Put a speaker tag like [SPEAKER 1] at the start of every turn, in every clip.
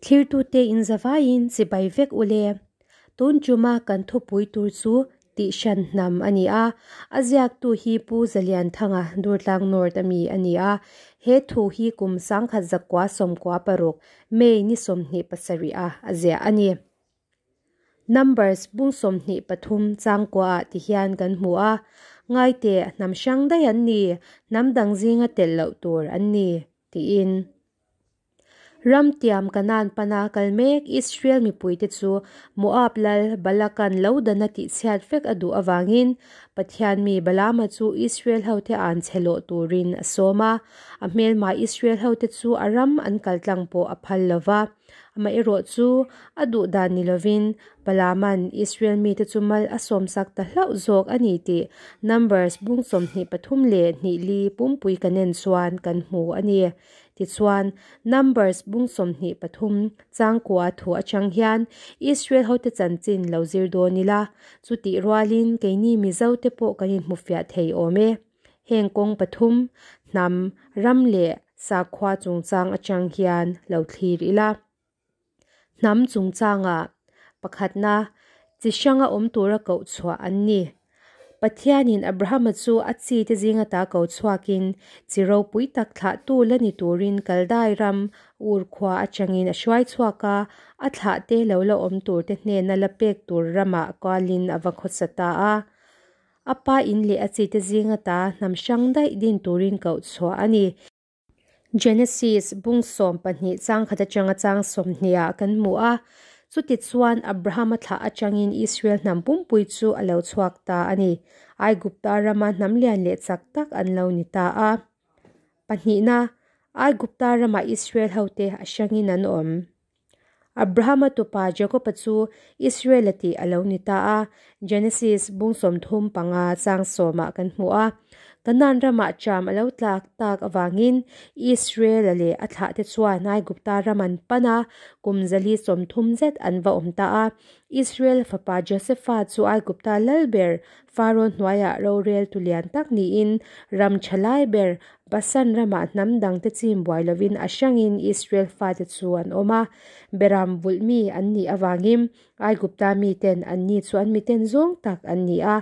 [SPEAKER 1] Thlirtute inzavaiin chibai vek u le. Tun tuma kan thupui tur chu tihhran hnam a ni a, a ziaktu hi Pu Zalianthanga, Durtlang North ami a ni a. He thu hi kum 1996, May ni 27 ah a ziah a ni. Numbers bung 23 changkua ah ti hian kan hmu a, Ngaite, hnam hrang daih an ni, hnam dang zinga telh loh tur an ni, tiin. Ramtiam Kanaan pana kal mek Israel mipuite chu Moab lal Balaka'n lo dana tihchhiat vek a duh avangin Pathian mi Balaama chu Israel hote an chhe lawh turin a sawm a. A hmelma Israel hote chu a ram an kal tlang pawh a phal lo va. Amaherawhchu, a duh dan ni lovin Balaama'n Israel mite chu mal a sawmsak ta hlauh zawk a ni tih Numbers bung 23 leh pumpui kan en chuan kan hmu a ni. Tichuan, Numbers bung 23 changkua thu atang hian Israel hote chanchin lo zir dawn ila, chutih rualin keini Mizo te pawh kan inhmufiah thei awm e. Heng kawng pathum, hnam, ram leh sakhua chungchang atang hian lo thlir ila. Hnam chungchangah pakhatna, chi hranga awm tura koh chhuah an ni. Pathianin Abrahama chu a chi te zinga ta ko chhuakin chi ropui tak thlah tu la ni turin Kaldai ram Ur khua atangin a hruai chhuak a, a thlah te lo la awm tur te hnena la pek tur ramah kualin a va khawsa ta a. A pa in leh a chi te zinga ta hnam hrang daih din turin koh chhuah a ni. Genesis bung 12 chang khat atanga chang 20 ah kan hmu a. Chuti chuan Abrahama thlah atangin Israel hnam pumpui chu a lo chhuak ta a ni. Aigupta rama hnam lian leh chak tak an lo ni ta a. Pahnihna, Aigupta rama Israel hote a hrangin an awm. Abrahama tupa Jacoba chu Israel tih a lo ni ta a. Genesis bung 35 chang 10 ah kan hmu a. Kanan ramah ṭam a lo tlak tak avangin Israel leh a thlah te chuan Aigupta ram an pan a, kum 130 zet an va awm ta a. Israel fapa Josefa chu Aigupta lal ber Pharaoh hnuaiah rorel tu lian tak niin ram thalai ber Basan ramah hnam dang te chim buai lovin a hrangin Israel fate chu an awm a. Beram vulh mi an nih avangin Aigupta miten an ni chu an miten zawng tak an ni a,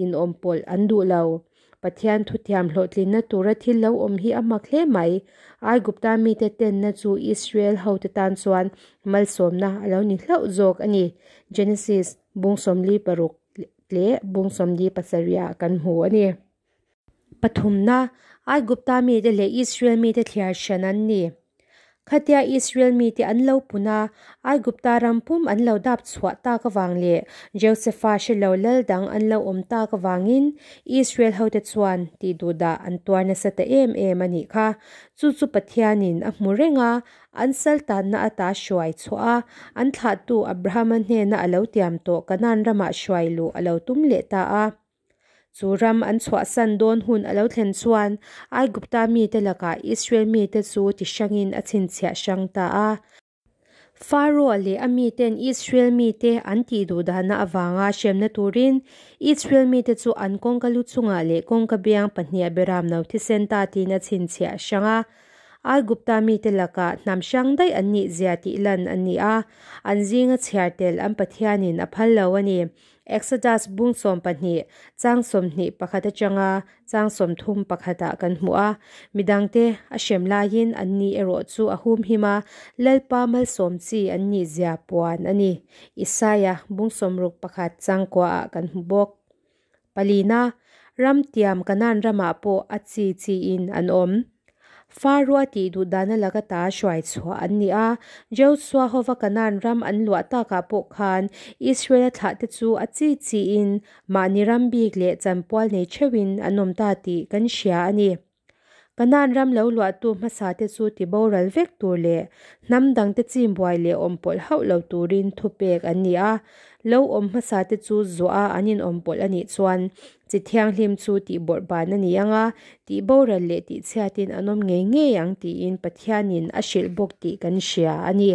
[SPEAKER 1] in awm pawlh an duh lo. Pathian thutiam hlawhtlinna tura thil lo awm hi a mak hle mai. Aigupta mite tenna chu Israel hote tan chuan malsawmna a lo ni hlauh zawk a ni. Genesis bung 46 leh bung 47 ah kan hmu a ni. Pathumna, Aigupta mite leh Israel mite thliar hran an ni. Khatia Israel mite an lo pun a, Aigupta ram pum an lo dap chhuah tak avang leh Josefa hrelo lal dang an lo awm tak avangin Israel hote chuan tih duhdah an tuar nasa ta em em a nih kha. Chu chu Pathianin a hmu reng a, an sal tanna ata hruai chhuah a, an thlahtu Abrahama hnena a lo tiam tawh Kanaan ramah hruai luh a lo tum leh ta a. Chu ram an chhuahsan dawn hun a lo thlen chuan Aigupta mite lakah Israel mite chu ti hrangin a chhinchhiah hrang ta a. Pharaoh leh a miten Israel mite an tih duhdahna avanga hremna turin Israel mite chu an kawngka lu chungah leh kawngka biang pahniha beram no thisen ta tiin a chhinchhiah hrang a. Aigupta mite lakah hnam hrang daih an nih zia tih lan an ni a, an zinga chhiar tel an Pathianin a phal lo a ni. Exodus bung 12 chang 21 atanga chang 31 ah kan hmu a. Midangte a hrem laiin an ni erawh chu a hum him a, Lalpa malsawm chi an nih zia puan a ni. Isaia bung 61 chang kua ah kan hmu bawk. Palina, ramtiam Kanaan ramah pawh a chi chi in an awm. Pharaoh a tih duhdahna laka ta hruai chhuah an ni a, Joshua hova Kanaan ram an luah takah pawh khan Israel a thlah te chu a chi chi in mahni ram bik leh chanpual nei theuhin an awm ta tih kan hria a ni. Kanaan ram lo luahtu hmasa te chu ti boral vek tur leh hnam dang te chim buai leh awm pawlh hauh lo turin thupek an ni a, lo awm hmasa te chu zuah a an in awm pawlh a nih chuan chi thianghlim chu tih bawrh ban a ni ang a, tih boral leh tih chhiatin an awm ngei ngei ang tiin Pathianin a hrilh bawk tih kan hria a ni.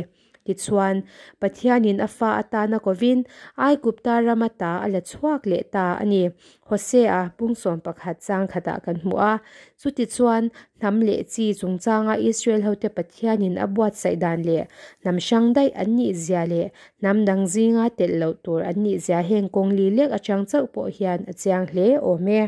[SPEAKER 1] Tichuan, Pathianin a fa atana kovin Aigupta ram ata a la chhuak leh ta a ni. Hosea bung 11 chang khatah kan hmu a. Chutichuan, hnam leh chi chungchanga Israel hote Pathianin a buatsaih dan leh hnam hrang daih an nih zia leh hnam dang zinga telh loh tur an nih zia heng kawng li lek atang chauh pawh hian a chiang hle awm e.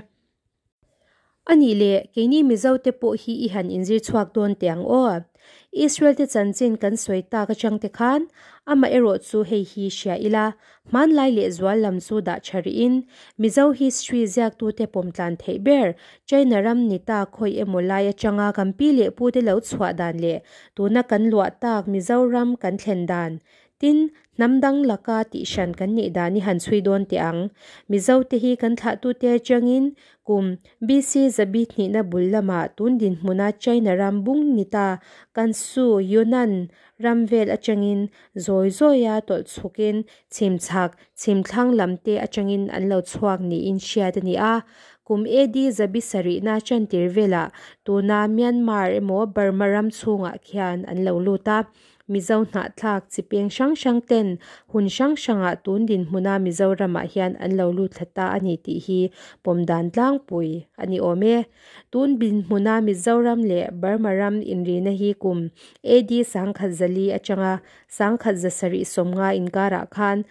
[SPEAKER 1] A nih leh, keini Mizote pawh hi i han inzir chhuak dawn teh ang aw. Israel-te chanchin kan sawi tak atang te khan, amaherawh chu hei hi hria ila, hmanlai leh zual lam chu dah tha rihin, Mizo history ziaktute pawm tlan theih ber China ram ni ta khawi emaw lai atanga kan pi leh pute lo chhuah dan leh tuna kan luah tak Mizoram kan thlen dan Tin, hnam dang laka tihhran kan nih dan i han chhui dawn teh ang. Mizote hi kan thlahtute atangin kum BC zabi hnihna bul lamah tun dinhmuna China ram bung ni ta Kansu, Yunnan, ram vel atangin zawi zawia tawlh chhukin chhimchhak, chhimthlang lamte atangin an lo chhuak niin hriat a ni a. Kum AD zabi sarihna chantir velah tuna Myanmar emaw Burma ram chhungah khian an lo lut a. Mizo hnahthlak chi peng hrang hrang ten hun hrang hrangah tun dinhmuna Mizoramah hian an lo lut thla ta a ni tih hi pawm dan tlangpui a ni awm e. Tun dinhmuna Mizoram leh Burma ram inrina hi kum AD 1004 atanga 1170 inkarah khan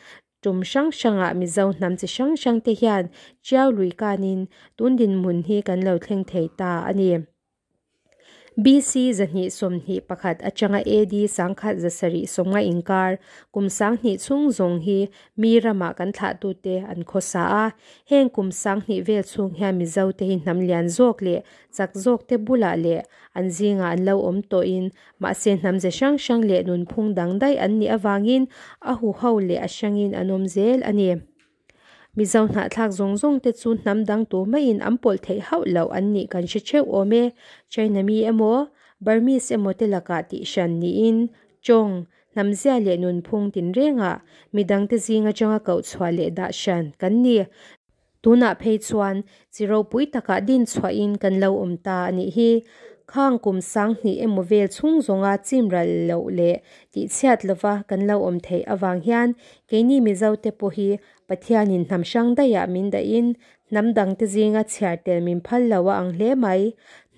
[SPEAKER 1] tum hrang hrangah Mizo hnam chi hrang hrang te hian Tiau lui kanin tun dinhmun hi kan lo thleng thei ta a ni. BC 221 atanga AD 1770 inkar kum 2000 chhung zawng hi mi ramah kan thlahtute an khawsa a. Heng kum 2000 vel chhung hian Mizote hi hnam lian zawk leh chak zawkte bulah leh an zingah an lo awm tawhin mahse hnam ze hrang hrang leh nunphung dang daih an nih avangin a huho leh a hrangin an awm zel a ni. Mizo hnahthlak zawng zawng te chu hnam dang tur maiin an pawlh theih hauh loh an nih kan hre theuh awm e. China mi emaw, Burmese emaw te lakah tih hran niin, tawng, hnamzia leh nunphung tinrengah midangte zing atanga koh chhuah leh dah hran kan ni. Tunah phei chuan chi ropui takah din chhuahin kan lo awm ta a nih hi. Khang kum 2000 emaw vel chhung zawnga chim ral loh leh tihchhiat lova kan lo awm theih avang hian keini Mizote pawh hi Pathianin hnam hrang daihah min dahin hnam dangte zinga chhiar tel min phal lo a ang hle mai.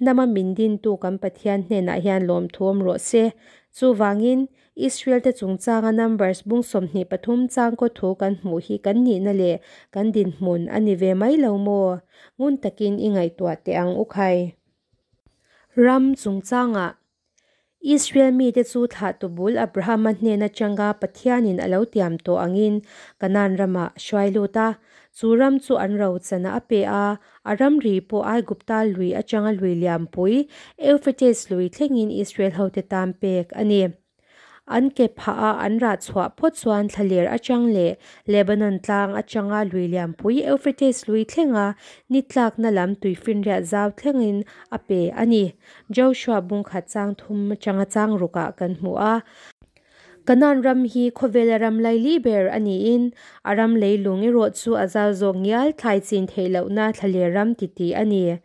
[SPEAKER 1] Hnama min dintu kan Pathian hnenah hian lawmthu awm rawh se. Chuvangin, Israel-te chungchanga Numbers bung 23 changkaw thu kan hmuh hi kan nihna leh kan dinhmun a ni ve mai lo maw? Ngun takin i ngaihtuah teh ang u khai. Ram chungchangah Israel mite chu thlahtu bul Abrahama hnen atanga Pathianin a lo tiam tawh angin Kanaan ramah a hruai lut a. Chu ram chu an rochanah a pe a, a ramri pawh Aigupta lui atanga lui lianpui Euphrates lui thlengin Israel hote tan pek a ni. An ke phah a an rah chhuah phawt chuan thlaler atang leh Lebanon tlang atanga lui lianpui Euphrates lui thlenga ni tlakna lam tuifinriat zau thlengin a pe a ni. Joshua bung khat chang thum atanga chang rukah kan hmu a. Kanaan ram hi khawvela ram laili ber a niin a ram leilung erawh chu a zau zawk ngial thlai chin theih lohna thlaler ram titi a ni.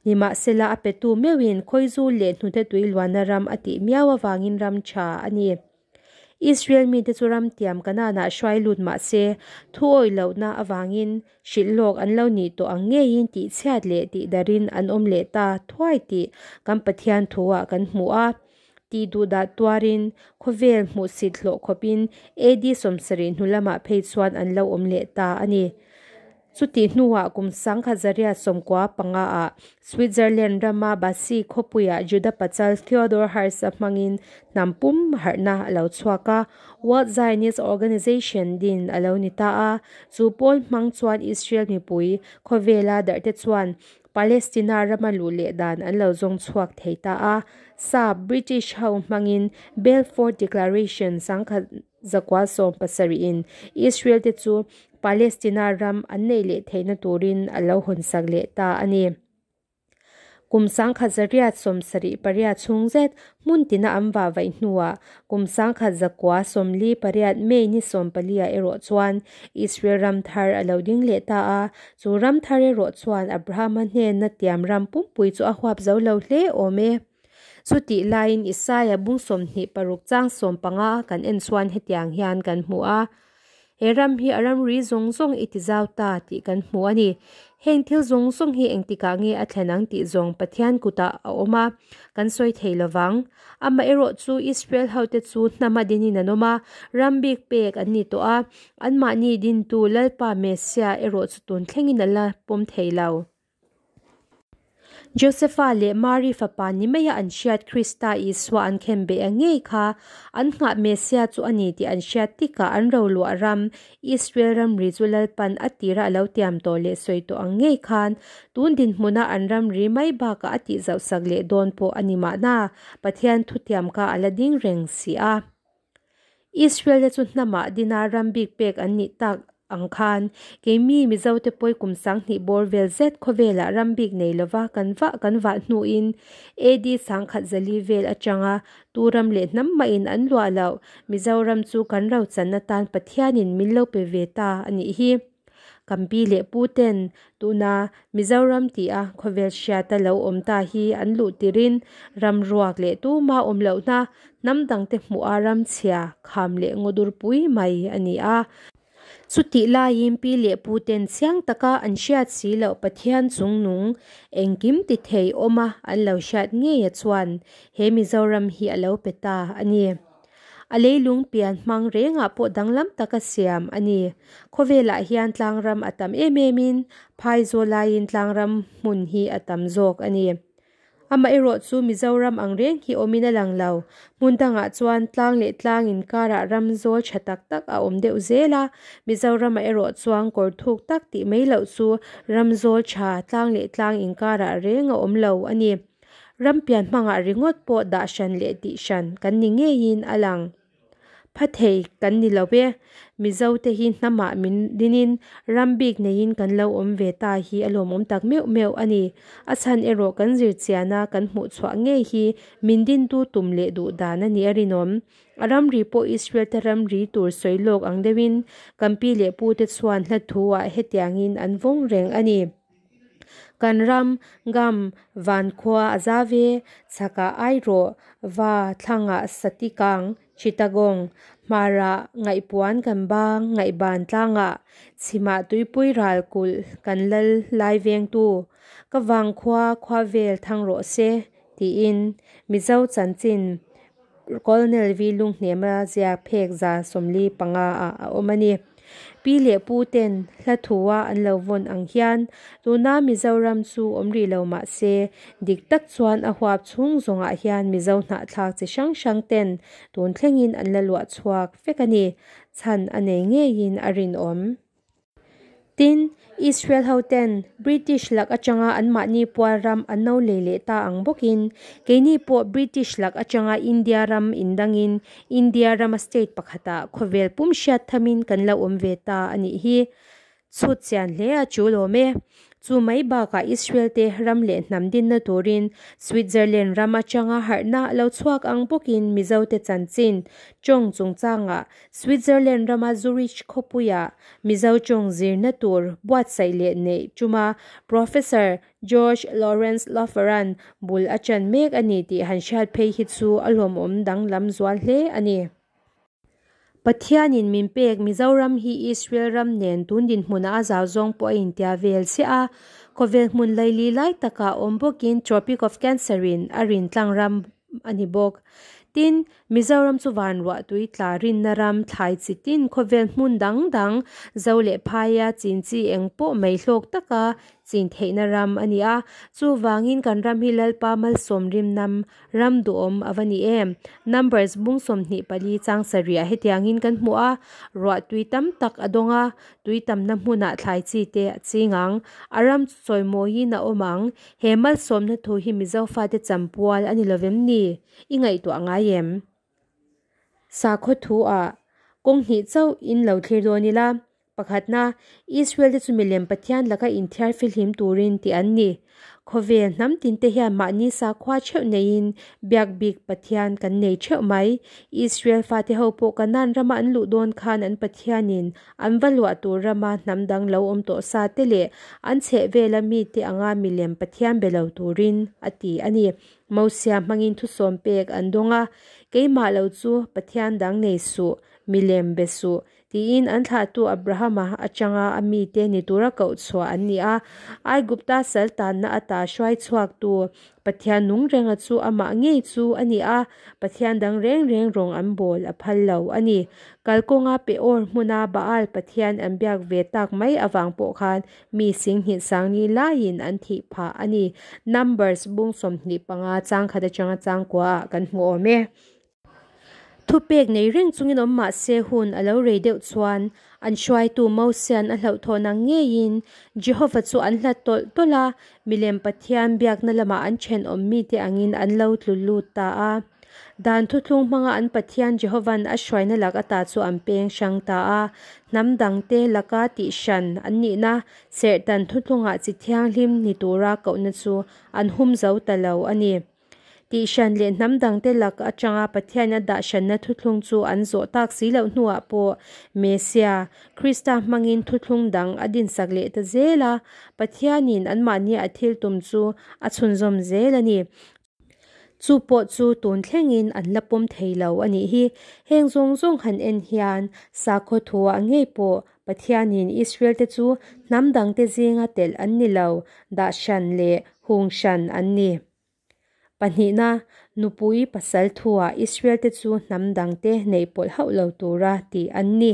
[SPEAKER 1] Nimahsela a petu meuhin khawizu leh hnute tui luanna ram a tih miau avangin ram tha a ni. Israel mite chu ram tiam Kanaanah hruai lut mah se, thu awih lohna avangin hrilh lawk an lo nih tawh ang ngeiin tihchhiat leh tihdarin an awm leh ta thuai tih kan Pathian thuah kan hmu a. Tih duhdah tuarin khawvel hmuhsit hlawh khawpin AD 70 hnu lamah phei chuan an lo awm leh ta a ni. Chutih hnuah kum 1995 ah Switzerland rama Basi khawpuiah Juda pachal Theodor Herzl hmangin hnam pum harhna a lo chhuak a, World Zionist Organization din a lo ni ta a. Chu pawl hmang chuan Israel mipui khawvela darhte chuan Palestina rama luh leh dan an lo zawng chhuak thei ta a. Sap, British, ho hmangin Balfour Declaration 1917 in Israel te chu Palestina ram an neih leh theihna turin a lo hawnsak leh ta a ni. Kum 1878 chhung zet hmun tina an vah vaih hnuah kum 1948 May ni 14 ah erawh chuan Israel ram thar a lo ding leh ta a, chu ram thar erawh chuan Abrahama hnena tiam ram pumpui chu a huap zo lo hle awm e. Chutih laiin Isaia bung 26 chang 15 kan en chuan hetiang hian kan hmu a, He ram hi a ramri zawng zawng i ti zau ta tih kan hmu a ni. Heng thil zawng zawng hi engtikah nge a thlen ang tih zawng Pathian kutah a awm a, kan sawi thei lo vang. Amaherawhchu Israel hote chu hnama dinin an awm a, ram bik pek an ni tawh a, anmahni dintu Lalpa Messiah erawh chu tun thlengin a la pawm thei lo. Josefa leh Mari fapa ni maia an hriat Krista Isua an khen beh a ngei kha an nghah Messia chu a ni tih an hriat tikah an roluah ram, Israel ramri chu Lalpan a tira a lo tiam tawh leh sawi tawh ang ngei khan tun dinhmuna an ramri mai bakah a tih zauhsak leh dawn pawh a ni mahna Pathian thutiam kha a la ding reng si a. Israel te chu hnamah dina ram bik pek an nih tak ang khan keimi Mizo te pawi kum 2000 bawr vel zet khawvelah ram bik nei lova kan vah kan vah hnuin AD 1040 vel atanga tu ram leh hnam mahin an luah loh Mizoram chu kan rochan atan Pathianin min lo pe ve ta a nih hi. Kan pi leh pu ten tuna Mizoram tih a khawvel hriata lo awm ta hi an luh tirin ram ruak leh tuma awm lohna hnam dangte hmuh a ram chhia kham leh ngaw dur pui mai a ni a. Chutih laiin pi leh pu ten chiang taka an hriat si loh Pathian chungnung engkim ti thei awma an lo hriat ngei a chuan he Mizoram hi a lo pe ta a ni. A leilung pian hmang rengah pawh danglam taka siam a ni. Khawvelah hian tlangram a tam em emin phaizaw laiin tlangram hmun hi a tam zawk a ni. Amaherawh chu Mizoram ang reng hi awmin a lang lo. Hmun dangah chuan tlang leh tlang inkarah ram zawl tha tak tak a awm deuh zel a, Mizoramah erawh chuan kawr thuk tak tih mai loh chu ram zawl tha tlang leh tlang inkarah reng a awm lo a ni. Ram pian hmangah ringawt pawh dah hran leh tih hran kan ni ngeiin a lang. Pha thei kan ni lo e. Mizo te hi hnamah min dinin ram bik neiin kan lo awm ve ta hi a lawmawm tak meuh meuh a ni. A chhan erawh kan zir chiana kan hmuh chhuah ngei hi min dintu tum leh duh dan a nih a rinawm. A ramri pawh Israel te ramri tur sawi lawk ang deuhin kan pi leh pu te chuan hla thu ah hetiangin an vawng reng a ni. Kan ram, gam, van khua a za ve, chhakah Airawh, va, thlangah Satikang, Chittagong, hmarah Ngaihpuan kan bang, Ngaihban tlangah, chhimah Tuipui ral kulh kan lal lai vengtu, ka vang khua khua vel thang rawh se, tiin Mizo chanchin Colonel V Lunghnema ziak phek 75 ah a awm a ni. Pi leh pu ten hla thua an lo vawn ang hian tuna Mizoram chu awm rih lo mah se dik tak chuan a huap chhung zawngah hian Mizo hnahthlak chi hrang hrang ten tun thlengin an la luah chhuak vek a ni. Chhan a nei ngeiin a rinawm. Tin, Israel hoten British lak atanga anmahni pual ram an lo lei leh ta ang bawkin, keini pawh British lak atanga India ram indangin India rama state pakhatah khawvel pum hriat thamin kan lo awm ve ta a nih hi. Chhut chian hle a chu lawm e. Chu mai bakah Israel te ram leh hnam dinna turin Switzerland ram atanga harhna a lo chhuak ang bawkin Mizo te chanchin tawng chungchangah Switzerland rama Zurich khawpuia Mizo tawng zirna tur buatsaih leh neih tuma Professor George Lawrence Laufer-a'n bul a ṭan mek a ni tih han hriat phei hi chu a lawmawm danglam zual hle a ni. Pathianin min pek Mizoram hi Israel ram nen tun dinhmunah a zau zawng pawh a intia vel chiah a, khawvel hmun laili lai takah awm bawkin Tropic of Cancer-in a rin tlang ram a ni bawk. Tin, Mizoram chu van ruah tui tla rinna ram thlai chi tin khawvel hmun dang dang zo leh phaia chin chi eng pawh mai hlawk taka chin theihna ram a ni a. Chuvangin kan ram hi Lalpa malsawm rim nam ram duhawm a va ni em. Numbers bung 24 chang sarih ah hetiangin kan hmu a, ruah tui tam tak a dawng a, tui tamna hmunah thlai chi te a ching ang, a ram chu chawimawiin a awm ang. He malsawmna thu hi Mizo fate champual a ni lovem ni? I ngaihtuah ngai em? Sakhaw thu ah kawng hnih chauh in lo thlir dawn ila, pakhatna, Israel te chu milem Pathian laka inthiar fihlim turin tih an ni. Khawvel hnam tin te hian mahni sakhua theuh neiin biak bik Pathian kan nei theuh mai. Israel fate ho pawh Kanaan rama an luh dawn khan an Pathianin An va luah tur rama hnam dang lo awm tawh sa te leh an chheh vela mite anga milem Pathian be lo turin a ti a ni. Mosia hmangin thusawm pek an dawng a, Keimah lo chu Pathian dang nei suh, milem be suh, Tiin an thlahtu Abrahama atanga a mite ni tura koh chhuah an ni a. Aigupta sal tanna ata hruai chhuaktu Pathian nung renga chu amah ngei chu a ni a, Pathian dang reng reng rawng an bawl a phal lo a ni. Kalkawnga Peor hmuna Baal Pathian an biak ve tak mai avang pawh khan mi singhnih sangni laiin an thih phah a ni. Numbers bung 25 changkhat atanga changkuaah kan hmu awm e. Thupek nei reng chungin awm mah se hun a lo rei deuh chuan an hruaitu Mosia'n a hlauhthawn ang ngeiin Jehova chu an hlat tawlh tawlh a, milem Pathian biakna lamah an thenawm mite angin an lo tlu lut ta a. Dan thuthlung hmanga an Pathian Jehova'n a hruaina lak ata chu an peng hrang ta a, hnam dangte laka tihhran an nihna serhtan thuthlungah chi thianghlim ni tura kohna chu an hum zo ta lo a ni. Tihhran leh hnam dangte lak atanga Pathian a dah hranna thuthlung chu an zawh tak si loh hnuah pawh Messia, Krista hmangin thuthlung dang a dinsak leh ta zel a, Pathianin anmahni a thil tum chu a chhunzawm zel a ni. Chu pawh chu tun thlengin an la pawm thei lo a nih hi. Heng zawng zawng han en hian sakhaw thuah ngei pawh Pathianin Israel-te chu hnam dangte zinga telh an ni lo, dah hran leh hung hran an ni. Pahnihna, nupui pasal thuah Israel-te chu hnam dangte neih pawlh hauh lo tura tih an ni.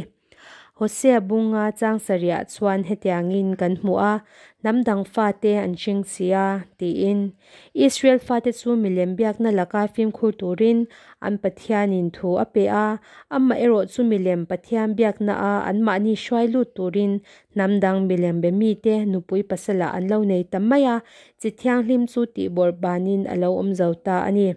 [SPEAKER 1] Hosea bunga chang sarihah chuan hetiangin kan hmu a, Hnam dang fate an hring si a, tiin. Israel fate chu milem biakna laka fimkhur turin an Pathianin thu a pe a, amaherawh chu milem Pathian biaknaa anmahni hruai lut turin Hnam dang milem be mite nupui pasalah an lo nei ta mai a, chi thianghlim chu tihbawrh banin a lo awm zo ta a ni.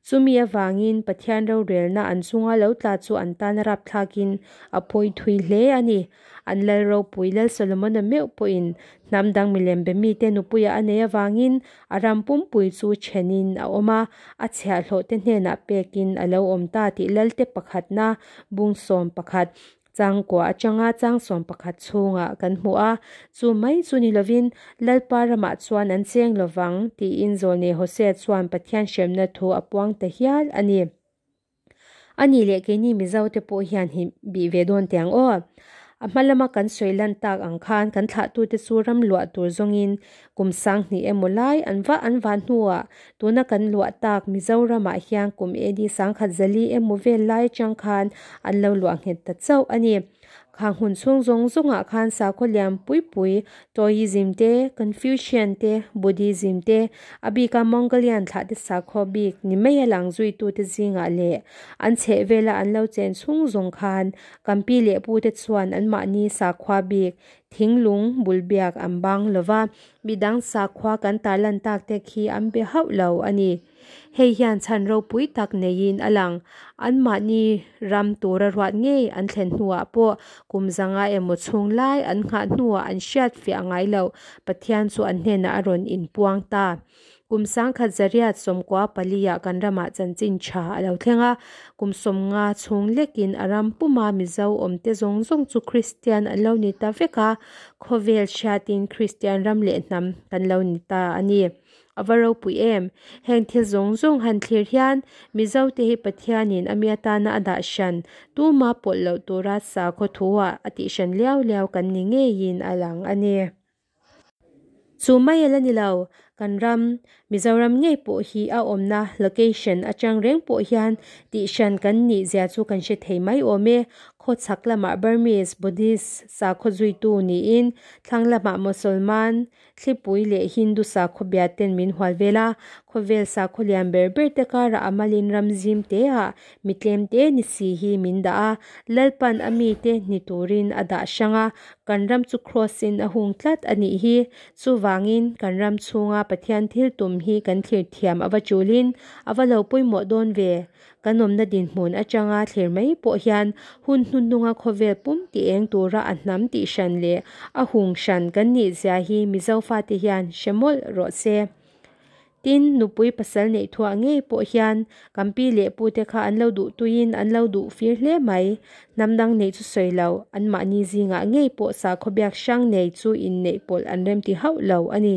[SPEAKER 1] Chumi avangin Pathian rorelna an chunga lo tla chu an tan rapthlakin a pawi thui hle a ni. An lal ropui Lal Solomona meuh pawhin hnam dang milem be mite nupuia a nei avangin a ram pumpui chu thenin a awm a, a chhiahhlawhte hnenah pekin a lo awm ta tih Lalte pakhatna bung 11 Changkua atanga changsawm pakhat chhungah kan hmu a, chu mai chu ni lovin Lalpa ramah chuan an cheng lovang tiin Zawlnei Hosea chuan Pathian hremna thu a puang ta hial a ni. A nih leh keini Mizote pawh hian hi bih ve dawn teh ang aw. A hma lama kan sawi lan tak ang khan kan thlahtute chu ram luah tur zawngin Kum 2000 emaw lai an vah an vah hnuah tuna kan luah tak Mizoramah hian kum AD 1100 emaw vel lai atang khan an lo luah nghet ta chauh a ni. Khang hun chhung zawng zawngah khan sakhaw lian pui pui Taoism te, Confucian te, Buddhism te, a bika Mongolian thlahte sakhaw bik ni maia lang zuitute zingah leh an chhehvela an lo chen chhung zawng khan kan pi leh pute chuan anmahni sakhua bik Thinglung bul biak an bang lo va, midang sakhua kan tarlan tak te khi an be hauh lo a ni. Hei hian chhan ropui tak neiin a lang. Anmahni ram tura ruat ngei an thlen hnuah pawh kum zanga emaw chhung lai an nghah hnuah an hriat fiah ngai loh Pathian chu an hnenah a rawn inpuang ta. Kum 1994 ah kan ramah chanchin tha a lo thleng a, kum 50 chhung lekin a ram puma Mizo awmte zawng zawng chu Kristian an lo ni ta vek a, khawvel hriatin Kristian ram leh hnam kan lo ni ta a ni. A va ropui em? Heng thil zawng zawng han thlir hian Mizote hi Pathianin a mi atana a dah hran, tuma pawlh loh tura sakhaw thuah a tihhran liau liau kan ni ngeiin a lang a ni. Chu mai a la ni lo, kan ram, Mizoram ngei pawh hi a awmna location atang reng pawh hian tihhran kan nih zia chu kan hre thei mai awm e. Khawchhak lamah Burmese Buddhist sakhaw zuitu niin thlang lamah Mosolman thlipui leh Hindu sakhaw bia ten min hual vel a, khawvel sakhaw lian ber ber te karah a malin ram zim te ah mi tlem te ni si hi min dah a, Lalpan a mite ni turin a dah hrang a, Kan ram chu Kraws-in a hung tlat a nih hi. Chuvangin, kan ram chhunga Pathian thil tum hi kan thlir thiam a va chulin a va lo pawimawh dawn ve. Kan awmna dinhmun atanga thlir mai pawh hian hun hnuhnunga khawvel pum ti eng tura a hnam tih hran leh a hung hran kan nih zia hi Mizo fate hian hre mawlh rawh se. Tin, nupui pasal neih thuah ngei pawh hian kan pi leh pute kha an lo duh tuiin an lo duh fir hle mai. Hnam dang neih chu sawi lo, anmahni zingah ngei pawh sakhaw biak hrang nei chu inneih pawlh an remti hauh lo a ni.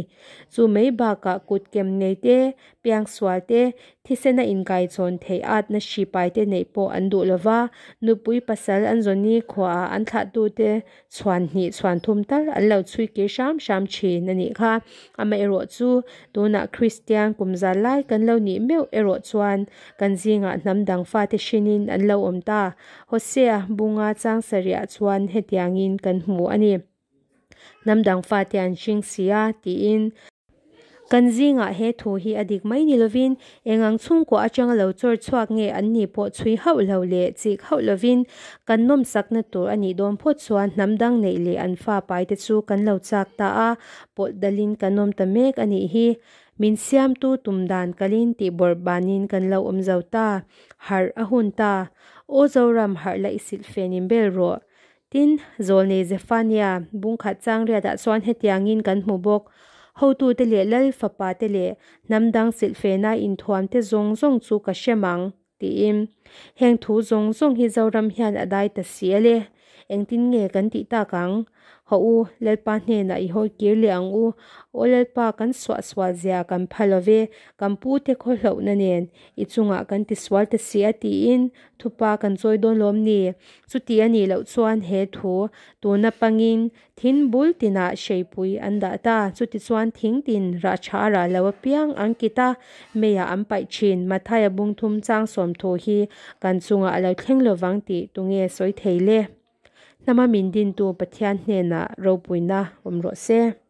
[SPEAKER 1] Chu mai bakah kutkem nei te, piangsual te, Thisena inkaichhawn theih atna hri paite neih pawh an duh lo va, nupui pasal an zawn khuaah an thlahtute chhuan hnih chhuan thum tal an lo chhui kir hram hram thin a nih kha. Amaherawhchu, tunah Kristian kum zal lai kan lo nih meuh erawh chuan kan zingah hnam dang fate hrinin an lo awm ta. Hosea bunga chang sarihah chuan hetiangin kan hmu a ni. Hnam dang fate an hring si a, tiin. Kan zingah he thu hi a dik mai ni lovin, eng ang chhungkua atanga lo chawr chhuak nge an nih pawh chhui hauh lo leh chik hauh lovin, kan nawmsakna tur a nih dawn phawt chuan hnam dang neih leh an fa paite chu kan lo chak ta a, pawlh dalin kan awm ta mek a nih hi. Min siamtu tum dan kalin tih bawrh banin kan lo awm zo ta. Harh a hun ta. Aw Zoram harh la i silhfen in bel rawh. Tin, Zawlnei Zephania bungkhat changriatah chuan hetiangin kan hmu bawk, Hotute leh lal fapate leh hnam dang silhfena inthuamte zawng zawng chu ka hrem ang, tiin. Heng thu zawng zawng hi Zoram hian a dai ta si a le. Engtin nge kan tih tak ang? Hawh u, Lalpa hnenah i hawi kir leh ang u. Aw Lalpa, kan suahsual zia kan pha lo ve, kan pute khaw hlauhna nen i chungah kan tisual ta si a, tiin Thupa kan chawi dawn lawm ni? Chuti a nih loh chuan he thu tuna pangin thin bul tinah hreipui an dah ta. Chutichuan thing tin rah tha a rah lo apiang an kit a, meiah an paih thin. Mathaia bungthum chang sawm thu hi kan chungah a lo thleng lovang tih tunge sawi thei le? Hnama min dintu Pathian hnenah ropuina awm rawh se.